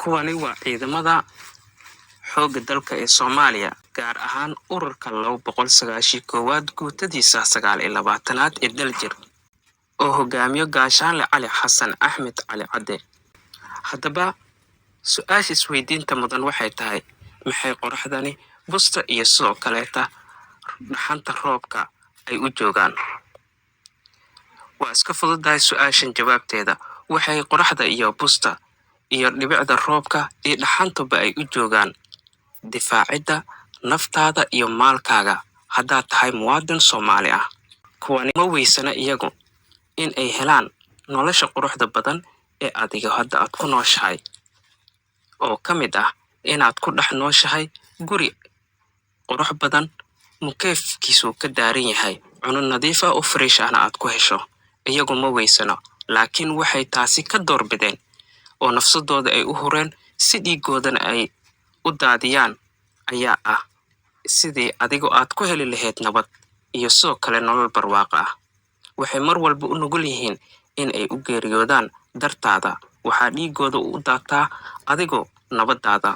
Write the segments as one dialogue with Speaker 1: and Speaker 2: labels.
Speaker 1: Kuwani waa ciidamada xoogga dalka ee Soomaaliya, gaar ahaan ururka 291aad, guutadiisa 29aad ee Daljir, oo hogaamiyo Gaashaanle Cali Xasan Axmed Cali Cadde. Haddaba su-aasha isweydiinta mudan waxay tahay: maxay qoraxdani, busta iyo sidoo kaleeta dhaxanta roobka ay u joogaan? Waa iska fududahay su-aashan jawaabteeda. Waxay qoraxda iyo busta iyo dhibicda roobka iyo dhaxantuba ay u joogaan difaacidda naftaada iyo maalkaaga haddaad tahay muwaadin Soomaali ah. Kuwani ma weysana iyagu in ay helaan nolosha quruxda badan ee adiga hadda aad ku nooshahay, oo ka mid ah inaad ku dhex nooshahay guri qurux badan, mukeefkiisuu ka daaran yahay, cuno nadiif ah oo fresh ahna aad ku hesho. Iyagu ma weysano, laakiin waxay taasi ka doorbideen oo nafsadooda ay u hureen si dhiigoodana ay u daadiyaan ayaa ah sidii adigo aad ku heli lahayd nabad iyo sidoo kale nolol barwaaqo ah. Waxay mar walba u nugul yihiin in ay u geeriyoodaan dartaada. Waxaa dhiigooda u daataa adigoo nabadaada,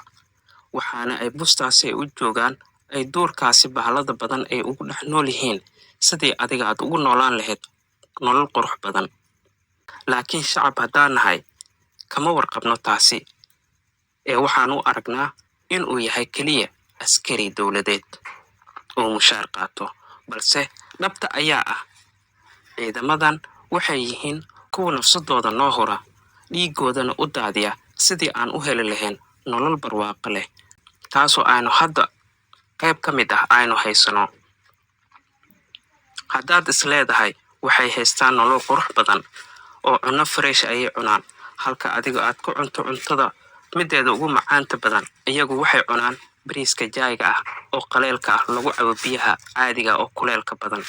Speaker 1: waxaana ay bustaasi ay u joogaan, ay duurkaasi bahalada badan ay ugu dhex nool yihiin sidii adiga aad ugu noolaan lahayd nolol qurux badan. Laakiin shacab haddaan nahay, kama warqabno taasi, ee waxaan u aragnaa inuu yahay keliya askari dowladeed oo mushaar qaato. Balse dhabta ayaa ah, ciidamadan waxay yihiin kuwa nafsadooda noo hura, dhiigoodana u daadiya sidii aan u heli lahayn nolol barwaaqo leh, taasoo aynu hadda qayb ka mid ah aynu haysano. Haddaad is leedahay waxay haystaan nolol qurux badan oo cunno fresh ayay cunaan, halka adiga aad ku cunto cuntada mideeda ugu macaanta badan, iyagu waxay cunaan bariiska jaayga ah oo qaleelka ah, lagu cabo biyaha caadiga oo kuleelka badan.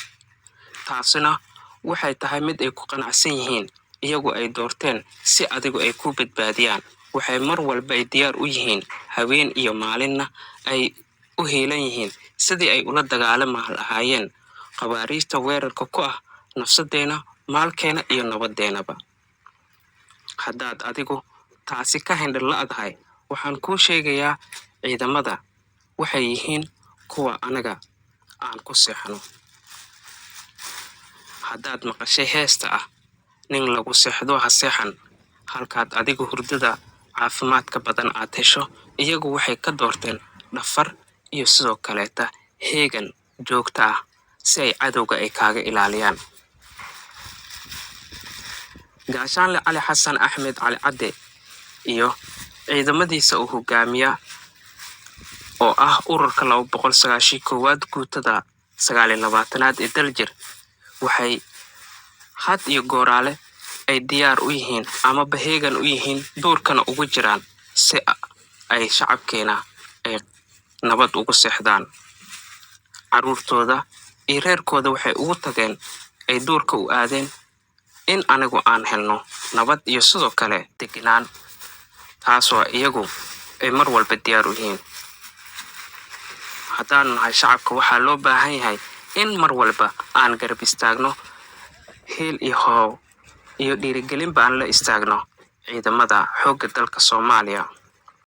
Speaker 1: Taasina waxay tahay mid ay ku qanacsan yihiin, iyagu ay doorteen si adigu ay ku badbaadiyaan. Waxay mar walba ay diyaar u yihiin, haween iyo maalinna ay u heelan yihiin sidii ay ula dagaalami lahaayeen khawaariijta weerarka ku ah nafsadeena, maalkeena iyo nabadeenaba. Haddaad adigu taasi ka hindhir la'dahay, waxaan kuu sheegayaa ciidamada waxay yihiin kuwa anaga aan ku seexano. Haddaad maqashay heesta ah "Nin lagu seexdo ha seexan", halkaad adigu hurdada caafimaadka badan aad hesho, iyagu waxay ka doorteen dhafar iyo sidoo kaleeta heegan joogta ah si ay cadowga ay kaaga ilaaliyaan. Gaashaanle Cali Xasan Axmed Cali Cadde iyo ciidamadiisa uu hogaamiya, oo ah ururka 291aad, guutada 29aad ee Daljir, waxay had iyo gooraale ay diyaar u yihiin amaba heegan u yihiin, duurkana ugu jiraan si ay shacabkeena ay nabad ugu seexdaan. Caruurtooda iyo reerkooda waxay ugu tageen, ay duurka u aadeen in anigu aan helno nabad iyo sidoo kale degnaan, taasoo iyagu ay mar walba diyaar u yihiin. Haddaanu nahay shacabka, waxaa loo baahan yahay in mar walba aan garab istaagno, heel iyo hoow iyo dhiirigelinba aan la istaagno ciidamada xoogga dalka Soomaaliya.